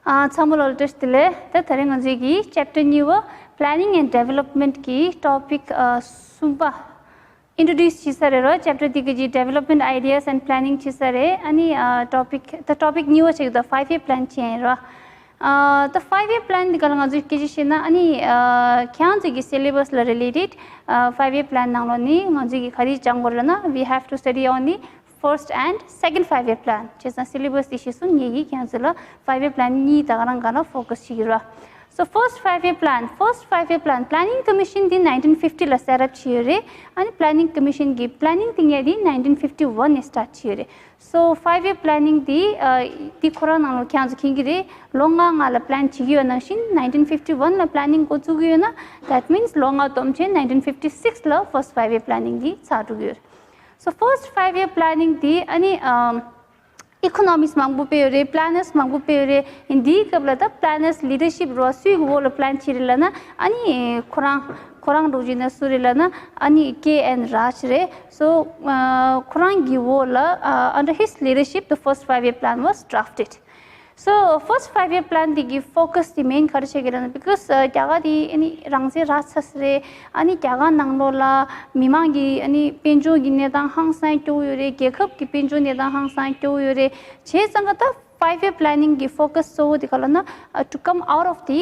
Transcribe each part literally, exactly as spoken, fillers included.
ཨ། ཚང་མ་ལ་བཀྲ་ཤིས་བདེ་ལེགས། ད་དེ་རིང་ང་ཚོའི་གི་chapter གཉིས་པ་Planning and Development གི་topic ཨ་གསུམ་པ introduce བྱེད་ས་རེད་རོ། Chapter འདི་གི་development ideas and planning བྱེད་ས་རེད། ཨ་ནི་ཨ་topic ད་topic གཉིས་པ་ཞིག་ད་five year plan བྱས་ཡིན་རོ། ཨ་ད་five year plan འདི་ག་ལ་ང་ཚོས་སྐད་ཆ་བཤད་ན། ཨ་ནི་ཨ་ཁྱེད་རང་ཚོའི་གི་syllabus ལ་related ཨ་five year plan ནང་ལོགས་ནས་ང་ཚོས་གི་ག་རེ་སྦྱང་དགོས་རེད་ན། We have to study only first and second five year plan བྱས་ཙང་syllabus དེ་གཞིར་བཟུང་ངེད་ཀྱིས་ཁྱེད་ཚོ་ལ་five year plan གཉིས་ད་ག་རང་ག་ལ་focus བྱེད་ཀྱི་རོ། So first five year plan, first five year plan, Planning Commission དེ nineteen fifty ལ་set up བྱས་ཡོད་རེད། ཨ་ནི་Planning Commission གི་planning དེ་ངས་དེ་nineteen fifty one ནས་start བྱས་ཡོད་རེད། So five year planning དེ་ཨ་དེ་ཁོ་རང་ནང་ལ་ཁྱེད་ཚོ་མཁྱེན་གྱི་རེད། ལོ་ལྔ་ལྔ་ལ་plan བྱེད་ཀྱི་ཡོད་ནང་བཞིན་nineteen fifty one ལ་planning འགོ་བཙུགས་ཀྱི་ཡོད་ན། That means ལོ་ལྔ་བསྡོམས་བྱས་nineteen fifty six ལ་first five year planning དེ་ཚར་འགྲོ་གི་ཡོད་རེད། So first five year planning དེ་ཨ་ནི་ཨམ་economist མང་པོ་སྤེལ་ཡོད་རེད། planners མང་པོ་སྤེལ་ཡོད་རེད། ཡིན་དེའི་སྐབས་ལ་ད་planners leadership རོ། སུའི་འོག་ལ་plan བྱས་རེད་ལབ་ན། ཨ་ནི་ཁོ་རང་ཁོ་རང་འགྲོ་རྒྱུ་ན་སུ་རེད་ལབ་ན། ཨ་ནི་K N Raj རེད། So ཁོ་རང་གི་འོག་ལ་under his leadership the first five year plan was drafted. So first five year plan དེ་གི་focus དེ་main ག་རེ་བྱེད་ཀྱི་རེད་ན། Because རྒྱ་གར་དེ་ཨ་ནི་རང་བཙན་རག་ཚར་ས་རེད། ཨ་ནི་རྒྱ་གར་ནང་ལོགས་ལ་མི་མང་གི་ཨ་ནི་དཔལ་འབྱོར་གྱི་གནས་སྟངས་ཧང་སང་སྐྱོ་བོ་ཡོད་རེད། རྒྱལ་ཁབ་ཀྱི་དཔལ་འབྱོར་གནས་སྟངས་ཧང་སང་སྐྱོ་བོ་ཡོད་རེད། བྱས་ཙང་ཀ་ད་five year planning གི་focus གཙོ་བོ་དེ་ག་ལབ་ན། To come out of the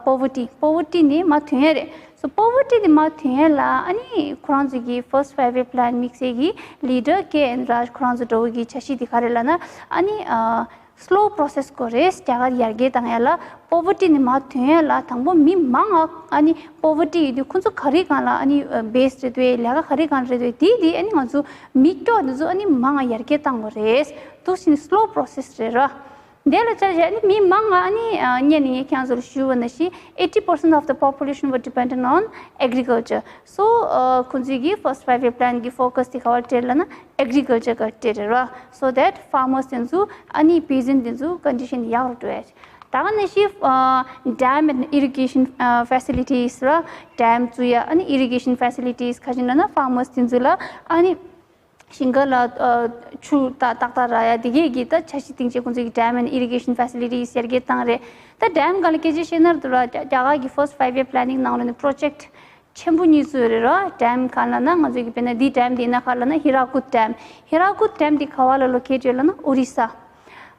poverty, poverty ནས་མར་ཐོན་ཡ་རེད། So poverty ནས་མར་ཐོན་ཡ་ལ་ཨ་ནི་ཁོ་རང་ཚོ་གི་first five year plan དམིགས་བསལ་གྱི་leader K N Raj ཁོ་རང་ཚོ་འགྲོ་བའི་གི་འཆར་གཞི་དེ་ག་རེ་ལབ་ན། ཨ་ནི་slow process དགོས་རེད། རྒྱ་གར་ཡར་རྒྱས་བཏང་ཡ་ལ་poverty ནས་མར་ཐོན་ཡ་ལ་དང་པོ་མི་མང་ང་ཨ་ནི་poverty ཡོད་དུས་ཁོ་ཚོ་ག་རེ་སྒང་ལ་ཨ་ནི་base རེད་འདུག་ལས་ཀ་ག་རེ་སྒང་རེད་འདུག་དེ་དེ་ཨ་ནི་ང་ཚོ་མི་སྐྱོ་དེ་ཚོ་ཨ་ནི་མང་ང་ཡར་རྒྱས་བཏང་དགོས་རེད། འདུག་ཕྱིན་slow process རེད་ར། དེ་ལ་བྱས་བྱས་ཨ་ནི་མི་མང་ང་ཨ་ནི་སྔོན་ནས་ངས་ཁྱེད་ཚོར་ཞུས་པ་ནང་བཞིན་eighty percent of the population were dependent on agriculture. So ཁོ་ཚོའི་གི་first five year plan གི་focus དེ་ག་པར་སྤྲད་ལབ་ན། agriculture ག་སྤྲད་རེད་ར། So that farmers དེ་ཚོ་ཨ་ནི་peasant དེ་ཚོ་condition ཡག་རུ་འགྲོ་ཡ། ད་ག་ནང་བཞིན dam and irrigation facilities ར། dam བཙུགས་ཡ། ཨ་ནི་irrigation facilities ག་ཅི་ལབ་ན་farmers དེ་ཚོ་ལ་ཨ་ནི་ཞིང་ཁ་ལ་ཆུ་ཏག་ཏག་རག་ཡ་དེ་གས་ཀྱི་ད་འཆར་གཞི་སྟེང་བྱས་ཁོང་ཚོས་ཀྱི་dam and irrigation facilities ཡར་རྒྱས་བཏང་རེད། ད་dam ག་ལ་སྐད་ཆ་བཤད་ན་ར་དུ་ར། རྒྱ་རྒྱ་གར་གྱི་first five year planning ནང་ལ་ནི་project ཆེན་པོ་གཉིས་བཙུགས་རེད་ར། dam ག་ལ་ན་ང་ཚོས་ཀྱི་དཔེར་ན་འདི་dam དེ་ན་ག་ལ་ན་Hirakud dam། Hirakud dam དེ་ག་བ་ལ་locate ཡོད་ལབ་ན་ཨོ་རི་ས།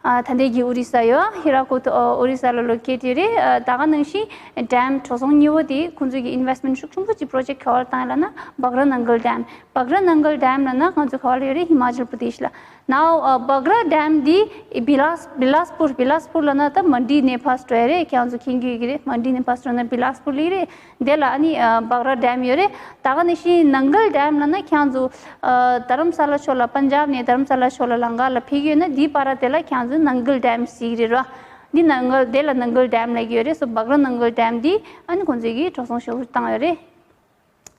ཨ་ད་ལྟའི་གི་ཨོ་རི་ས་ཡོད། Hirakud ཨོ་རི་ས་ལ་locate ཡོད་རེད། ད་ག་ནང་བཞིན་dam གྲོ་ཚང་གཉིས་པོ་དེ་ཁོང་ཚོས་ཀྱི་investment ཤུགས་ཆེན་པོ་ཅིག་ག་བ་ལ་བཏང་ཡོད་ལབ་ན་Bhakra Nangal dam། Bhakra Nangal dam ལབ་ན་ང་ཚོ་ག་བ་ལ་ཡོད་རེད། Himachal Pradesh ལ། Now ཨ་Bhakra dam འདི་Bilas- Bilaspur Bilaspur ལབ་ན་ད་མན་ཌི་ནས་ཕར་འགྲོ་ཡ་རེད། ཁྱེད་ཚོ་མཁྱེན་གྱི་ཡོད་ཀྱི་རེད། མན་ཌི་ནས་ཕར་འགྲོ་ན་Bilaspur ལ་ཡོད་རེད། དེ་ལ་ཨ་ནི་ཨ་Bhakra dam ཡོད་རེད། ད་ག་ནང་བཞིན་Nangal dam ལབ་ན་ཁྱེད་ཚོ་ཨ་དྷ་རམ་ས་ལ་ཕྱོགས་ལ་པན་ཇབ་ནས་དྷ་རམ་ས་ལ་ཕྱོགས་ལ་ལང་ཀ་ལ་ཕེབས་ཀྱི་ཡོད་ན་འདི་བར་དེ་ལ་ཁྱེད་ཚོ་Nangal dam ཟེར་གྱི་རེད་ར། འདི་Nangal དེ་ལ་Nangal dam ལབ་ཀྱི་ཡོད་རེད། So Bhakra Nangal dam འདི་ཨ་ནི་ཁོང་ཚོས་ཀྱི་གྲོ་ཚང་ཞེ་པོ་བཏང་ཡོད་རེད།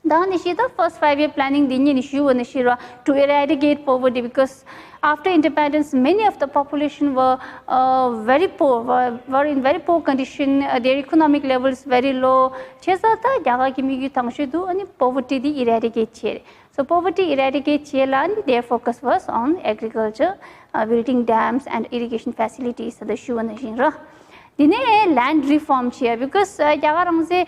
ད་ནི་ཤི་ད་first five year planning འདི་ཉིད་ནི་ཞུ་བ་ནི་ཤི་ར། To eradicate poverty, because after independence many of the population were uh, very poor, were, were in very poor condition. Uh, their economic level is very low. བྱས་ཙང་ད་རྒྱ་གར་གྱི་དམིགས་ཡུལ་དང་ཤོས་དུ་ཨ་ནི་poverty འདི་eradicate བྱས་རེད། So poverty eradicate བྱས་ལ་ཨ་ནི་their focus was on agriculture, uh, building dams and irrigation facilities ད་ཞུ་བ་ནི་ཤི་ར། དེ་ནས་land reform བྱས། Because རྒྱ་གར་རང་བཙན་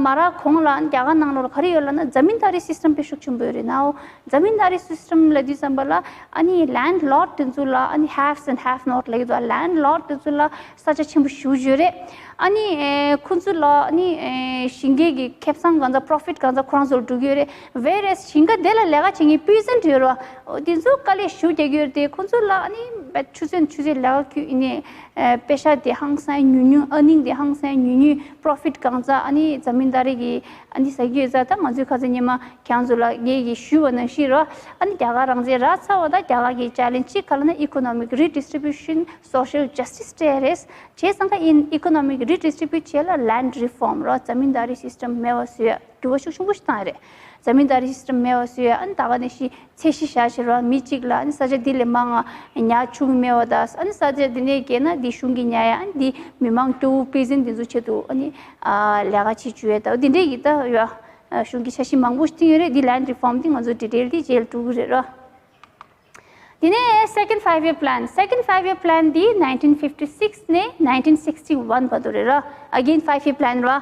མ་རག་གོང་ལ་རྒྱ་གར་ནང་ལོགས་ལ་ག་རེ་ཡོད་ལབ་ན་zamindari system དཔེ་ཤུགས་ཆེན་པོ་ཡོད་རེད། Now zamindari system ལབ་དུས་ཙམ་པ་ལ་ཨ་ནི་landlord དེ་ཚོ་ལ་ཨ་ནི་haves and have not ལབ་ཀྱི་འདུག landlord དེ་ཚོ་ལ་ས་ཆ་ཆེན་པོ་ཞེ་པོ་ཡོད་རེད། ཨ་ནི་ཁོ་ཚོ་ལ་ཨ་ནི་ཞིང་ཁའི་ཁེ་བཟང་གང་ཙམ་profit གང་ཙམ་ཁོ་རང་ཚོ་ལ་འགྲོ་གི་ཡོད་རེད། Whereas ཞིང་ཁ་དེ་ལ་ལས་ཀ་བྱེད་མཁན་peasant ཡོད་རེད་བ། དེ་ཚོ་དཀའ་ལས་ཞེ་པོ་རྒྱག་གི་ཡོད་རེད། དེ་ཁོ་ཚོ་ལ་ཨ་ནི་ཆུ་ཚོད་ཆུ་ཚོད་ལས་ཀ་ཁུལ་ཡིན་ནའི། ཨ་པེ་ཤ་དེ་ཧང་སང་ཉུང་ཉུང་། earning དེ་ཧང་སང་ཉུང་ཉུང་། profit གང་ཙམ་ཨ་ནི་zamindari གི་ཨ་ནི་ཟ་གི་ཡོད་ཙང་། ད་ང་ཚོའི་ཁ་སང་ཉི་མ་ཁྱེད་ཚོ་ལ་ངས་ཀྱིས་ཞུས་པ་ནང་བཞིན་རོ། ཨ་ནི་རྒྱ་གར་རང་བཙན་རག་ཚར་བ་དང་རྒྱ་གར་གྱི་challenge གཅིག་ག་ལབ་ན་economic redistribution, social justice སྤྲད་རེད། བྱས་ཙང་ཀ་ཨིན་economic redistribute བྱས་ལ་land reform རོ། zamindari system མེད་པ་བཟོ་ཡ། འགྱུར་བ་ཤུགས་ཆེན་པོ་ཞིག་བཏང་ཡ་རེད། zamindari system མེད་པ་བཟོས། ཨ་ནི་ད་ག་ནང་བཞིན་ཚད་གཞི་བཞག་བྱས་རོགས། མི་གཅིག་ལ་ཨ་ནི་ས་ཆ་འདི་ལས་མང་ང་ཉར་བཅུག་མེད་པ་དང་། ཨ་ནི་ས་ཆ་འདི་ནས་བརྒལ་ན་འདི་གཞུང་གིས་ཉར་ཡ། ཨ་ནི་འདི་མི་མང་སྐྱོ་བོ་peasant འདི་ཚོ་ཆེད་དུ་ཨ་ནི་ཨ་ལས་ཀ་བྱེད་བཅུག་ཡ། ད་འདི་འདྲས་ཀྱི་ད་ཡ་གཞུང་གི་འཆར་གཞི་མང་པོ་ཞིག་བཏིང་ཡོད་རེད། འདི་land reform འདི་ང་ཚོ་detail འདི་རྗེས་ལ་འགྲོ་གི་རེད་རོ། དེ་ནས་second five year plan, second five year plan འདི་nineteen fifty six ནས་nineteen sixty one བར་དུ་རེད་ར། Again five year plan ར།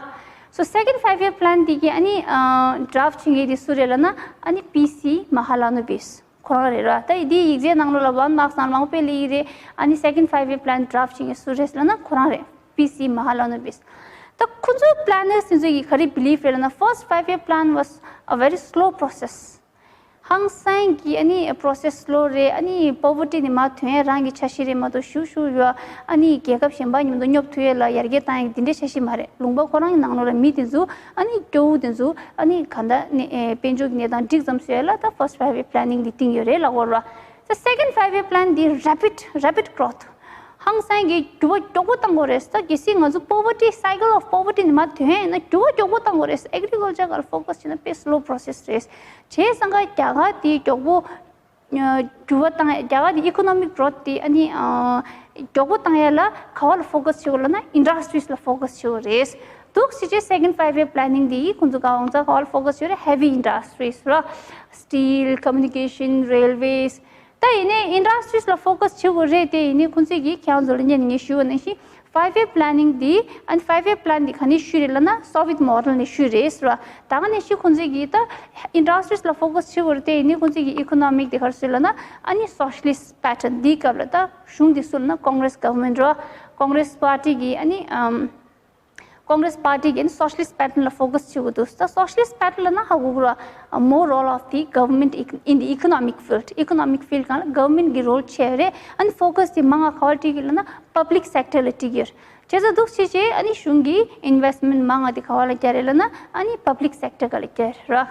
So second five year plan འདི་གི་ཨ་ནི་ཨ་draft བྱེད་མཁན་དེ་སུ་རེད་ལབ་ན་ཨ་ནི་P C Mahalanobis ཁོ་རང་རེད་ར། ད་འདི་ཡིག་ཚད་ནང་ལོགས་ལ་one marks ནང་མང་པོ་སླེབས་ཀྱི་རེད། ཨ་ནི་second five year plan draft བྱེད་མཁན་སུ་རེད་ལབ་ན་ཁོ་རང་རེད། P C Mahalanobis ད་ཁོ་ཚོ་planners དེ་ཚོ་གི་ག་རེ་belief རེད་ལབ་ན། First five year plan was a very slow process. ཧང་སང་གི་ཨ་ནི་process slow རེད། ཨ་ནི་poverty ནས་མར་ཐོན་ཡ་རང་གི་འཆར་གཞི་རེད་མ་གཏོགས་ཤུགས་ཤུགས་ཡོད་ཨ་ནི་རྒྱལ་ཁབ་གཞན་པ་མཉམ་དུ་སྙོབ་ཐུབ་ཡ་ལ་ཡར་རྒྱས་བཏང་ཡ་འདི་འདྲའི་འཆར་གཞི་མ་རེད། ལུང་པ་ཁོ་རང་གི་ནང་ལོགས་ལ་མི་དེ་ཚོ་ཨ་ནི་སྐྱོ་བོ་དེ་ཚོ་ཨ་ནི་གང་ལྟར་ནས་ཨེ་དཔལ་འབྱོར་གྱི་གནས་སྟངས་འགྲིག་ཙམ་བཟོ་ཡ་ལ་ད་first five year planning འདི་བཏིང་ཡོད་རེད་ལབ་དགོས་རེད་བ། The second five year plan འདི་rapid, rapid growth ཧང་སང་གི་འགྱུར་བ་མགྱོགས་པོ་བཏང་དགོས་རེད། ད་གལ་སྲིད་ང་ཚོ་poverty, cycle of poverty ནས་མར་ཐོན་ཡིན་ན་འགྱུར་བ་མགྱོགས་པོ་བཏང་དགོས་རེད། Agriculture སྒང་ལ་focus བྱས་ན་དཔེ་slow process རེད། བྱས་ཙང་ཀ་རྒྱ་གར་དེ་མགྱོགས་པོ་ཨ་འགྱུར་བ་བཏང་ཡ། རྒྱ་གར་དེ་economic growth དེ་ཨ་ནི་ཨ་མགྱོགས་པོ་བཏང་ཡ་ལ་ག་བ་ལ་focus བྱེད་དགོས་ལབ་ན་industries ལ་focus བྱེད་དགོས་རེད། འདུག་སེ་བྱས་second five year planning དེ་ཁོང་ཚོ་ག་བ་ཚ་ག་བ་ལ་focus བྱེད་དགོས་རེད། Heavy industries ར། Steel, communication, railways ད་ཡིན་ནའི་industries ལ་focus བྱེད་དགོས་རེད་དེ། ཡིན་ནའི་ཁོང་ཚོས་ཀྱིས་ཁྱེད་རང་ཚོ་ལ་ཉན་ངས་ཞུས་པ་ནང་བཞིན་five year planning འདི་ཨ་ནི་five year plan འདི་ག་ནས་བཤུས་རེད་ལབ་ན་Soviet model ནས་བཤུས་རེད་ཟེར་བ། ད་ག་ནང་བཞིན་ཁོང་ཚོས་ཀྱིས་ད་industries ལ་focus བྱེད་དགོས་རེད་དེ། ཡིན་ནའི་ཁོང་ཚོས་ཀྱིས་economic དེ་ག་རེ་བཟོས་ལབ་ན་ཨ་ནི་socialist pattern འདིའི་སྐབས་ལ་ད་གཞུང་འདི་སུ་ལབ་ན་Congress government རེད་བ། Congress party གི་ཨ་ནི་ཨམ། Congress party གིས་socialist pattern ལ་focus བྱེད་དགོས་འདུག་ད་socialist pattern ལབ་ན་ཧ་གོ་གི་རེད། More role of the government in the economic field. Economic field སྒང་ལ་government གི་role ཆེ་རེད། ཨ་ནི་focus དེ་མང་ང་ག་བ་སྒྲིག་གི་ལབ་ན་public sector ལ་སྒྲིག་གི་ཡོད། བྱས་ཙང་འདུག་སེ་བྱས་ཨ་ནི་གཞུང་གི་investment མང་ང་དེ་ག་བ་ལ་བརྒྱབ་རེད་ལབ་ན་ཨ་ནི་public sector སྒང་ལ་བརྒྱབ་རེད།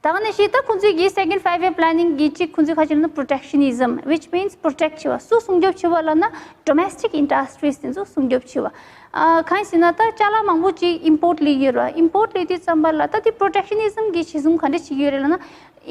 ད་ག་ནང་བཞིན་ད་ཁོང་ཚོས་ཀྱི་second five year planning གི་གཅིག་ཁོང་ཚོས་ག་རེ་བྱས་ལབ་ན་protectionism, which means protect བྱེད་པ། སུ་སྲུང་སྐྱོབ་བྱེད་པ་ལབ་ན་domestic industries དེ་ཚོ་སྲུང་སྐྱོབ་བྱེད་པ། ཨ་གང་ཡིན་ཟེར་ན་ད་ཅ་ལག་མང་པོ་ཅིག་import སླེབས་ཡོད་རེད་བ། Import སླེབས་དུས་ཙམ་པ་ལ་ད་དེ་protectionism གི་བྱེད་སྲུང་ག་འདྲ་བྱེད་ཀྱི་ཡོད་རེད་ལབ་ན།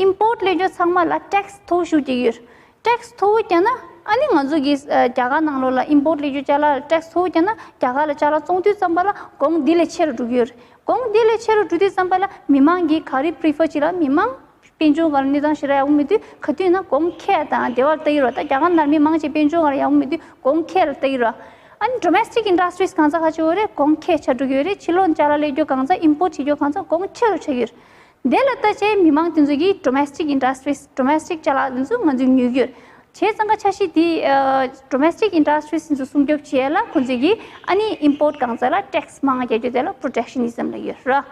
Import སླེབས་རྒྱུ་ཚང་མ་ལ་tax མཐོ་ཤོས་རྒྱག་གི་ཡོད། Tax མཐོ་བོ་བརྒྱབ་ན་ཨ་ནི་ང་ཚོ་གི་ཨ་རྒྱ་གར་ནང་ལོགས་ལ་import སླེབས་རྒྱུ་ཅ་ལག་ལ་tax མཐོ་བོ་བརྒྱབ་ན་རྒྱ་གར་ལ་ཅ་ལག་བཙོང་དུས་ཙམ་པ་ལ་གོང་འདི་ལས་ཆེ་རུ་འགྲོ་གི་ཡོད་རེད། གོང་འདི་ལས་ཆེ་རུ་འགྲོ་དུས་ཙམ་པ་ལ་མི་མང་གིས་ག་རེ་prefer བྱེད་ལབ། མི་མང་དཔལ་འབྱོར་སྒང་ལ་གནས་སྟངས་ཞེ་དྲག་ཡག་པོ་མེད་དུས་ག་དུས་ཡིན་ན་གོང་ཁེ་དང་བདེ་བར་ལྟ་གི་རེད་བ། ད་རྒྱ་གར་ནང་མི་མང་ཆེ་དཔལ་འབྱོར་སྒང་ལ་ཡག་པོ་མེད་དུས་གོང་ཁེ་ལ་ལྟ་གི་རེད་བ། ཨ་ནི་domestic industries གང་ཚ་ག་ཆེ་བོ་རེད། གོང་ཁེ་ཆགས་འགྲོ་གི་ཡོད་རེད། ཕྱི་ལོགས་ཅ་ལག་སླེབས་རྒྱུ་གང་ཚ་import བྱེད་རྒྱུ་གང་ཚ་གོང་ཆེ་རུ་ཆགས་ཀྱི་ཡོད་རེད། དེ་ལ་ལྟ་བྱས་མི་མང་དེ་ཚོ་གིས་domestic industries, domestic ཅ་ལག་དེ་ཚོ་ང་ཚོས་ཉོ་གི་ཡོད་རེད། བྱས་ཙང་ཀ་འཆར་གཞི་དེ་ཨ་domestic industries དེ་ཚོ་སྲུང་སྐྱོབ་བྱེད་ཡ་ལ་ཁོང་ཚོས་ཀྱིས་ཨ་ནི་import གང་ཚ་ལ་tax མང་ང་རྒྱག་རྒྱུ་དེ་ལ་protectionism ལབ་ཡོད་རེད།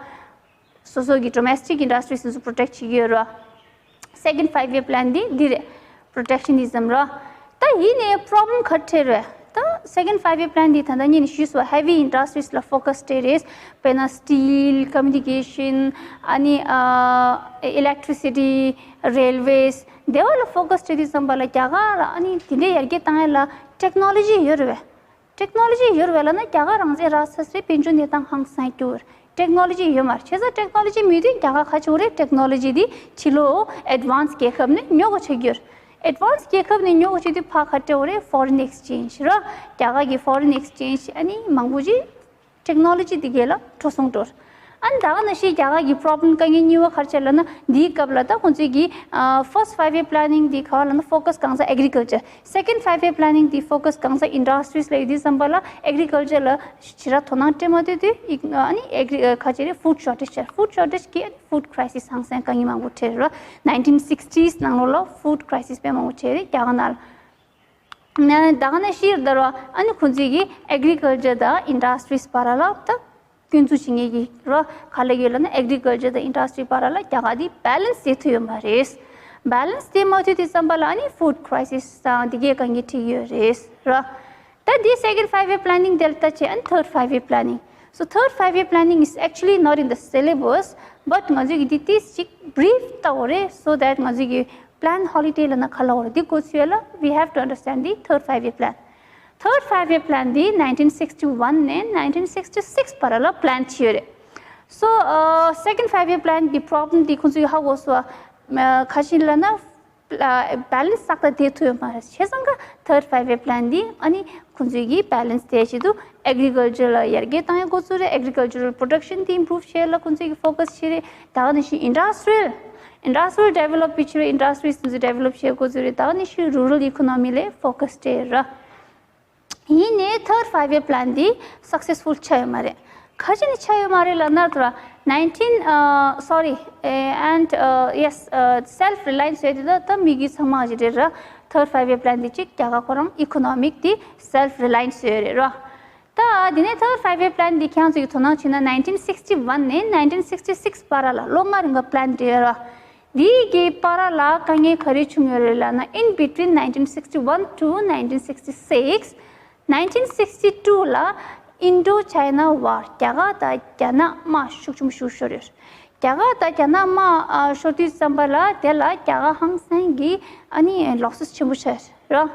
སོ་སོ་གི་domestic industries དེ་ཚོ་protect བྱེད་ཀྱི་ཡོད་རེད། Second five year plan འདི་འདི་རེད། Protectionism རེད། ད་ཡིན་ནའི་problem ག་རེ་འཕྲད་རེད། ད་second five year plan འདི་ད་ལྟ་ངས་ནས་ཞུས་སོང་། Heavy industries ལ་focus སྤྲད་རེད། དཔེར་ན་steel, communication, ཨ་ནི་ཨ་electricity, railways དེ་བ་ལ་focus སྤྲད་དུས་ཙམ་པ་ལ་རྒྱ་གར་ལ་ཨ་ནི་དེ་འདྲའི་ཡར་རྒྱས་བཏང་ཡ་ལ་technology ཡོད་རེད་བས། Technology ཡོད་རེད་བས་ལབ་ན་རྒྱ་གར་རང་བཙན་རག་ཚར་སའི་དཔལ་འབྱོར་གནས་སྟངས་ཧང་སང་སྐྱོ་བོ་རེད། Technology ཡོད་མ་རེད། བྱས་ཙང་technology མེད་དུས་རྒྱ་གར་ག་ཆེ་བོ་རེད། Technology འདི་ཕྱི་ལོགས་advance རྒྱལ་ཁབ་ནས་ཉོ་དགོས་ཆགས་ཀྱི་ཡོད་རེད། Advance རྒྱལ་ཁབ་ནས་ཉོ་དགོས་ཆགས་དུས་ཕར་ག་འདྲ་བོ་རེད། Foreign exchange རེད། རྒྱ་གར་གྱི་foreign exchange ཨ་ནི་མང་པོ་ཅིག་technology འདི་གས་ལ་འགྲོ་སོང་འགྲོ་རེད། ཨ་ནི་ད་ག་ནང་བཞིན་རྒྱ་གར་གྱི་problem དཀའ་ངལ་གཉིས་པ་ག་རེ་བྱས་ལབ་ན། འདིའི་སྐབས་ལ་ད་ཁོང་ཚོས་ཀྱི་ཨ་first five year planning འདི་ག་བ་ལབ་ན་focus གང་ཚ་agriculture, second five year planning འདི་focus གང་ཚ་industries ལ་ཡོད་དུས་ཙམ་པ་ལ་agriculture ལ་ཞེ་དྲག་དོ་སྣང་སྤྲད་མ་ཐུབ་དུས་ཨ་ནི་agri- ཨ་ག་ཅི་རེད། Food shortage བྱས། Food shortage གིས་food crisis ཧང་སང་དཀའ་ངལ་མང་པོ་འཕྲད་རེད། Nineteen sixties ནང་ལོགས་ལ་food crisis དཔེ་མང་པོ་འཕྲད་རེད་རྒྱ་གར་ནང་ལ། ད་ག་ནང་བཞིན་ད་ར་ཨ་ནི་ཁོང་ཚོས་ཀྱི་agriculture དང་industries བར་ལ་ད་སྐྱོན་འཛུགས་བྱེད་མཁན་གྱི་ར་ག་ལ་ཡོད་ལབ་ན་agriculture དང་industry བར་ལ་རྒྱ་གར་འདི་balance བྱེད་ཐུབ་ཡོད་མ་རེད། Balance བྱེད་མ་ཐུབ་དུས་ཙམ་པ་ལ་ཨ་ནི་food crisis དང་འདི་གས་དཀའ་ངལ་འཕྲད་ཀྱི་ཡོད་རེད་ར། ད་འདི་second five year planning དེ་ལ་ལྟ་བྱས། ཨ་ནི་third five year planning. So third five year planning is actually not in the syllabus, but ང་ཚོས་ཀྱི་འདི་ཏིས་ཅིག་brief ལྟ་བ་རེད། So that ང་ཚོས་ཀྱི་plan holiday ལབ་ན་ག་ལ་བ་རེད། འདི་གོ་ཚུལ་ལ་we have to understand the third five year plan. Third five year plan འདི་nineteen sixty one ནས་nineteen sixty six བར་ལ་plan བྱས་ཡོད་རེད། So uh, second five year plan གི་problem འདི་ཁོང་ཚོས་ཧ་གོ་སོང་། ཁ་ཤས་ལབ་ན་balance ཙག་ཙག་དེ་ཐུབ་ཡོད་མ་རེད། བྱས་ཙང་ཀ་third five year plan འདི་ཨ་ནི་ཁོང་ཚོས་ཀྱི་balance དེ་བྱེད་དུས་agriculture ལ་ཡར་རྒྱས་བཏང་ཡ་འགོ་ཚུགས་རེད། Agricultural production འདི་improve བྱེད་ལ་ཁོང་ཚོས་ཀྱི་focus བྱེད་རེད། ད་ག་ནང་བཞིན་industrial Industry develop བྱས་རེད། Industries དེ་ཚོ་develop བྱེད་དགོས་ཚོད་རེད། ད་ནི་ཤི་rural economy ལ་focus སྤྲད་ར། ཡིན་ནའི་third five year plan འདི་successful ཆགས་ཡོད་མ་རེད། ག་རེ་བྱས་ནས་ཆགས་ཡོད་མ་རེད་ལབ་ན་ད་ར། nineteen uh, sorry uh, and uh, yes uh, self reliance ཟེར་དེ་ད་ད་མི་གི་ཚང་མ་ཞིག་རེད་ར། third five year plan འདི་གཅིག་རྒྱ་གར་ཁོ་རང་economic འདི་self reliance ཡོད་རེད་ར། ད་དེ་ནས་third five year plan འདི་ཁྱེད་ཚོ་གི་དོ་སྣང་བྱས་ན་nineteen sixty one ནས་nineteen sixty six བར་ལ་ལོ་ལྔ་རིང་གི་plan འདི་ཡོད་ར། འདི་གི་བར་ལ་དཀའ་ངལ་ག་རེ་བྱུང་ཡོད་རེད་ལབ་ན། in between nineteen sixty one to nineteen sixty six, nineteen sixty two ལ་Indo China war རྒྱ་གར་དང་རྒྱ་ནག་དམག་ཤུགས་ཆེན་པོ་ཞིག་ཤོར་ཡོད་རེད། རྒྱ་གར་དང་རྒྱ་ནག་དམག་ཤོར་དུས་ཙམ་པ་ལ་དེ་ལ་རྒྱ་གར་ཧང་སང་གི་ཨ་ནི་losses ཆེན་པོ་ཆགས་རེད།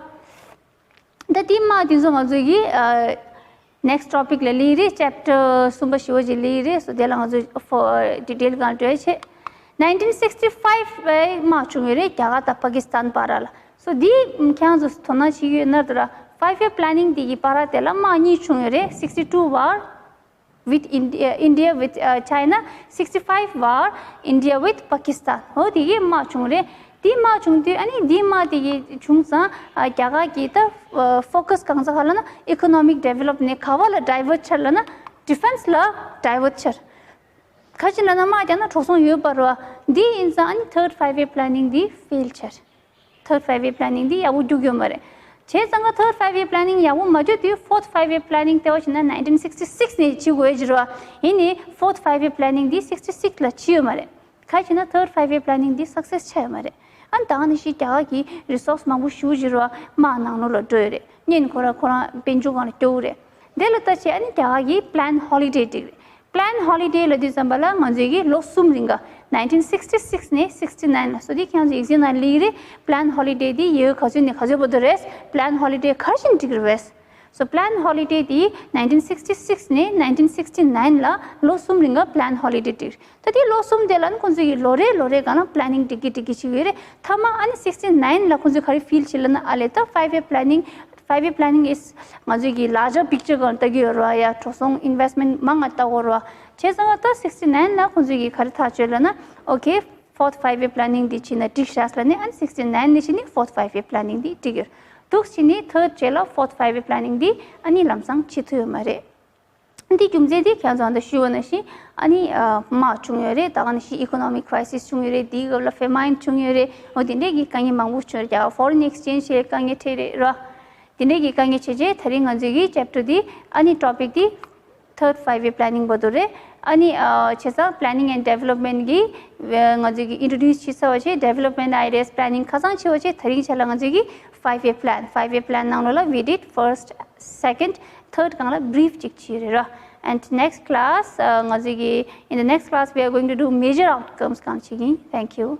ད་དེའི་དམག་དེ་ཚོ་ང་ཚོ་གི་next topic ལ་ལི་རེད། chapter གསུམ་པ་བཞི་པ་ཅིག་ལི་རེད། སོ་དེ་ལ་ང་ཚོ་detail གང་འགྲོ་ཡ་ཆེ། nineteen sixty five པའི་དམག་བྱུང་ཡོད་རེད་རྒྱ་གར་དང་པ་ཀི་སི་ཐན་བར་ལ། སོ་དེ་ཁྱེད་ཚོ་དོ་སྣང་བྱེད་ཀྱི་ཡོད་ན་ད་ར། five year planning དེ་གི་བར་དེ་ལ་དམག་གཉིས་བྱུང་ཡོད་རེད། sixty two war with India, India with uh, China, sixty five war India with Pakistan. ཧོ་དེ་གི་དམག་བྱུང་རེད། དེ་དམག་བྱུང་དུས་ཨ་ནི་དེ་དམག་དེ་གི་བྱུང་ཙང་རྒྱ་གར་གི་ད་focus གང་ཚ་ག་ལ་ན་economic develop ནས་ག་བ་ལ་divert ཆར་ལ་ན་defence ལ་divert ཆར། ག་ཅི་ལ་ན་དམག་རྒྱག་ན་འགྲོ་སོང་ཡོད་པ་རེད་བ། འདི་ཡིན་ཙང་ཨ་ནི་third five year planning འདི་fail ཆར། third five year planning འདི་ཡག་པོ་རྒྱུག་ཡོད་མ་རེད། བྱས་ཙང་ཀ་third five year planning ཡག་པོ་མ་རྒྱུག་དུས་fourth five year planning ལྟེ་བ་བྱས་ན་nineteen sixty six ནས་བྱེད་དགོས་ཀྱི་རེད་བ། ཡིན་ནའི་fourth five year planning འདི་sixty six ལ་བྱེད་ཡོད་མ་རེད། ག་ཅི་ན་third five year planning འདི་success ཆགས་ཡོད་མ་རེད། ཨ་ནི་ད་ག་ནང་བཞིན་རྒྱ་གར་གྱི་resource མང་པོ་ཞེ་པོ་ཅིག་རེད་བ་དམག་ནང་ལོགས་ལ་འགྲོ་ཡོད་རེད། གཉེན་ཁོ་ར་ཁོ་རང་དཔལ་འབྱོར་སྒང་ལ་སྐྱོ་བོ་རེད། དེ་ལ་ལྟ་བྱས་ཨ་ནི་རྒྱ་གར་གྱིས་plan holiday བསྒྲིགས་རེད། plan holiday ལབ་དུས་ཙམ་པ་ལ་ང་ཚོས་ཀྱི་ལོ་གསུམ་རིང་ག nineteen sixty six ནས sixty nine ལ། སོ་དེ་ཁྱེད་ཚོ་exam ནང་ལ་ཡིག་རེད། plan holiday དེ་ཡོད་ག་ཚོད་ནས་ག་ཚོད་བར་དུ་རེད། plan holiday ག་རེ་བྱས་ནས་བསྒྲིགས་རེད། སོ་plan holiday དེ་nineteen sixty six ནས་nineteen sixty nine ལ་ལོ་གསུམ་རིང་ག་plan holiday བསྒྲིགས་རེད། ད་དེ་ལོ་གསུམ་དེ་ལ་ནི་ཁོང་ཚོས་ཀྱི་ལོ་རེ་ལོ་རེ་གང་ལ་planning བསྒྲིགས་ཀྱི་བསྒྲིགས་ཀྱི་བྱེད་ཀྱི་ཡོད་རེད། མཐའ་མ་ཨ་ནི་sixty nine ལ་ཁོང་ཚོས་ག་རེ་fail བྱས་ལབ་ན་ཨ་ལས་ད་five year planning five year planning is ང་ཚོས་ཀྱི་larger picture སྒང་ལྟ་གི་ཡོད་རེད་བ། ཡ་འགྲོ་སོང་investment མང་ང་ལྟ་དགོས་རེད་བ། བྱས་ཙང་ད་sixty nine ལ་ཁོང་ཚོས་ཀྱི་ག་རེ་ཐག་གཅོད་ལབ་ན། okay, fourth five year planning འདི་བྱས་ན་འགྲིག་ཤག་ལབ་ནས་ཨ་ནི་sixty nine ནས་བྱས་ནས་fourth five year planning འདི་འགྲིག་ཡོད། འདུག་བྱས་ནས་third བྱས་ལ་fourth five year planning འདི་ཨ་ནི་ལམ་སང་བྱེད་ཐུབ་ཡོད་མ་རེད། འདི་རྒྱུ་མཚན་དེ་ཁྱེད་ཚོ་ཨ་ད་ཞུས་པ་ནང་བཞིན་ཨ་ནི་དམག་བྱུང་ཡོད་རེད། ད་ག་ནང་བཞིན་economic crisis བྱུང་ཡོད་རེད། དེའི་སྐབས་ལ་famine བྱུང་ཡོད་རེད། འོ་དེ་འདྲས་ཀྱི་དཀའ་ངལ་མང་པོ་བྱུང་ཡོད་རེད། རྒྱ་གར་foreign exchange ཡི་དཀའ་ངལ་འཕྲད་རེད་ར། དེ་འདྲས་ཀྱི་དཀའ་ངལ་བྱས་རྗེས་ད་རིང་ང་ཚོའི་གི་chapter འདི་ཨ་ནི་topic འདི་third five year planning བར་དུ་རེད། ཨ་ནི་བྱས་ཙང་planning and development གི་ང་ཚོའི་གི་introduce བྱས་ཚར་བ་བྱས། development ideas planning ཁ་སང་བྱས་པ་བྱས། ད་རིང་ཆ་ལ་ང་ཚོའི་གི five year plan, five year plan ནང་ལོགས་ལ་we did first, second, third སྒང་ལ་brief ཅིག་བྱས་རེད་ར། And next class ང་ཚོའི་གི in the next class we are going to do major outcomes སྒང་བྱེད་ཀྱི་ཡིན། Thank you.